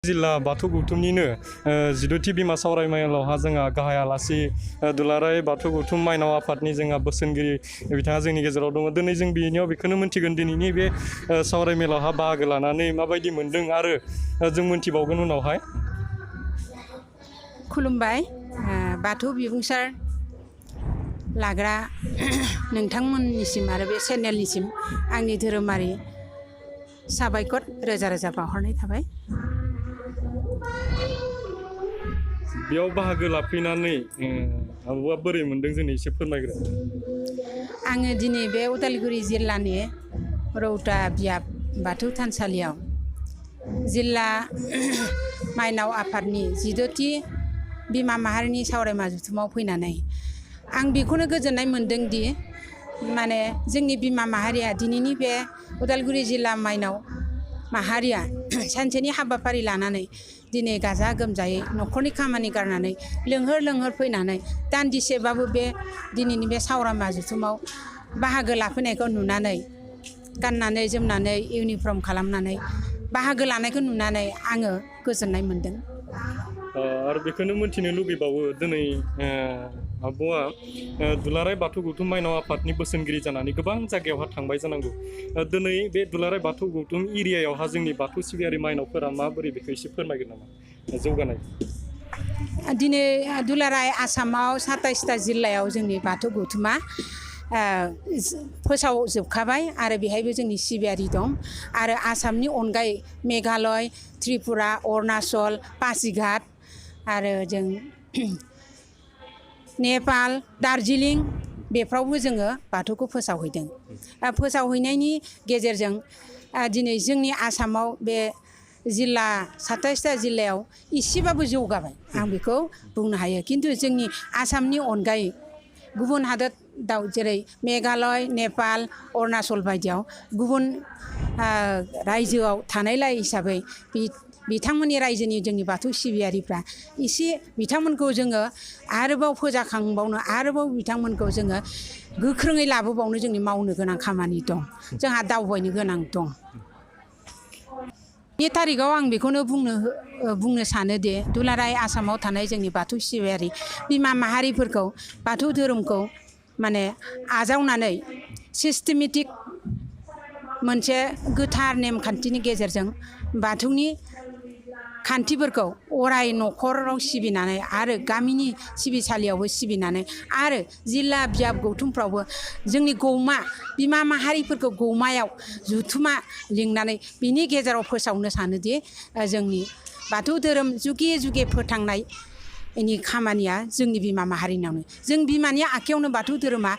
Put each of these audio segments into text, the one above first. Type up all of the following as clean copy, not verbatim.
जिल्ला बाथौ गौथुमनिनो 12थि बिमा सावरायमेलावहा जोंहा गाहाय आलासि दुलाराय बाथौ गौथुम माइनाव आफादनि जोंहा बोसोनगिरि बिथाङा जोंनि गेजेराव दङ। दिनै जों बिनियाव बेखौनो मोनथिगोन दिनैनि बे सावरायमेलावहा बाहागो लानानै माबायदि मोनदों आरो जों मोनथिबावगोन उनावहाय। खुलुमबाय बाथौ बिबुंसार लाग्रा नोंथांमोननिसिम आरो बे चेनेलनिसिम आंनि धोरोमारि साबायखर रोजा रोजा बावहरनाय थाबाय। बेयाव बाहागो लाफैनानै आब'आ बोरै मोनदों जोंनो एसे फोरमायग्रो। आङो दिनै बे उदालगुरि जिल्लानि रौता बियाब बाथौ थानसालियाव जिल्ला माइनाव आफादनि 14थि बिमा माहारिनि सावरायमा जथुमाव फैनानै आं बेखौनो गोजोननाय मोनदों दि माने जोंनि बिमा माहारिया दिनैनि बे उदालगुरि जिल्ला माइनाव माहारिया सानसेनि हाबाफारि लानानै दिनै गाजा गोमजायै न'खरनि खामानि गारनानै लोंहोर फैनानै दान्दिसेबाबो बे दिनैनि बे सावरायमा जथुमाव बाहागो लाफैनायखौ नुनानै गाननानै जोमनानै इउनिफर्म खालामनानै बाहागो लानायखौ नुनानै आङो गोजोननाय मोनदों। आरो बेखौनो मोनथिनो लुगैबावो दिनै आब'आ दुलाराय बाथौ गौथुम माइनाव आफादनि बोसोनगिरि जानानै गोबां जायगायावहा थांबाय जानांगौ। दिनै बे दुलाराय बाथौ गौथुम एरियायावहा जोंनि बाथौ सिबियारि माइनावफोरा माबोरै बेखौ एसे फोरमायगोन नामा जौगानाय? दिनै दुलाराय आसामाव 27था जिल्लायाव जोंनि बाथौ गौथुमा फोसावजोबखाबाय आरो बेहायबो जोंनि सिबियारि दं आरो आसामनि अनगायै मेघालय, त्रिपुरा, अरुणाचल, पासिघाट आरो जों नेपाल, दार्जिलिं बेफ्रावबो जोङो बाथौखौ फोसावहैदों। फोसावहैनायनि गेजेरजों दिनै जोंनि आसामाव बे जिल्ला 27था जिल्लायाव एसेबाबो जौगाबाय आं बेखौ बुंनो हायो। खिन्थु जोंनि आसामनि अनगायै गुबुन हादोराव जेरै मेघालय, नेपाल, अरुणाचल बायदियाव गुबुन रायजोआव थानायलाय हिसाबै बिथांमोननि रायजोनि जोंनि बाथौ सिबियारिफ्रा एसे बिथांमोनखौ जोङो आरोबाव फोजाखांबावनो आरोबाव बिथांमोनखौ जोङो गोख्रोङै लाबोबावनो जोंनि मावनो गोनां खामानि दं। जोंहा दावबायनो गोनां दं। बे थारिखआव आं बेखौनो बुंनो सानोदि दुलाराय आसामाव थानाय जोंनि बाथौ सिबियारि बिमा माहारिफोरखौ बाथौ धोरोमखौ माने आजावनानै सिस्टेमेटिक मोनसे गोथार नेमखान्थिनि गेजेरजों बाथौनि खान्थिफोरखौ अराय न'खराव सिबिनानै आरो गामिनि सिबिसालियावबो सिबिनानै आरो जिल्ला बियाब गौथुमफ्रावबो जोंनि गौमा बिमा माहारिफोरखौ गौमायाव जुथुमा लिंनानै बिनि गेजेराव फोसावनो सानोदि जोंनि बाथौ धोरोम जुगे जुगे फोथांनायनि खामानिया जोंनि बिमा माहारिनावनो। जों बिमानि आखायावनो बाथौ धोरोमा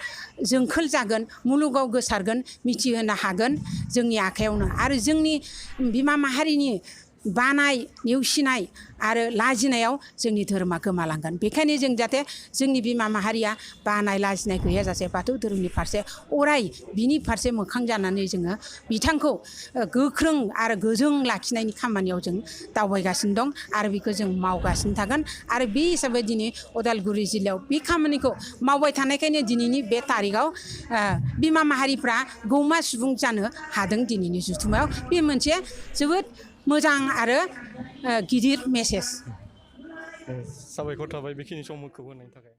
जोंखोल जागोन, मुलुगाव गोसारगोन, मिथिहोनो हागोन जोंनि आखायावनो। आरो जोंनि बिमा माहारिनि बानाय नेवसिनाय आरो लाजिनायाव जोंनि धोरोमा गोमालांगोन। बेखायनो जों जाहाथे जोंनि बिमा माहारिया बानाय लाजिनाय गैयाजासे बाथौ धोरोमनि फारसे अराय बिनि फारसे मोखां जानानै जोङो बिथांखौ गोख्रों आरो गोजों लाखिनायनि खामानियाव जों दावबायगासिनो दं आरो बेखौ जों मावगासिनो थागोन। आरो बे हिसाबै दिनै उदालगुरि जिल्लायाव बे खामानिखौ मावबाय थानायखायनो दिनैनि बे थारिखआव बिमा माहारिफ्रा गौमा सुबुं जानो हादों। दिनैनि जथुमायाव बे मोनसे जोबोद मोजां आरो गिदिर मेसेज। साबायखर थाबाय बेखिनि समखौ होनायनि थाखाय।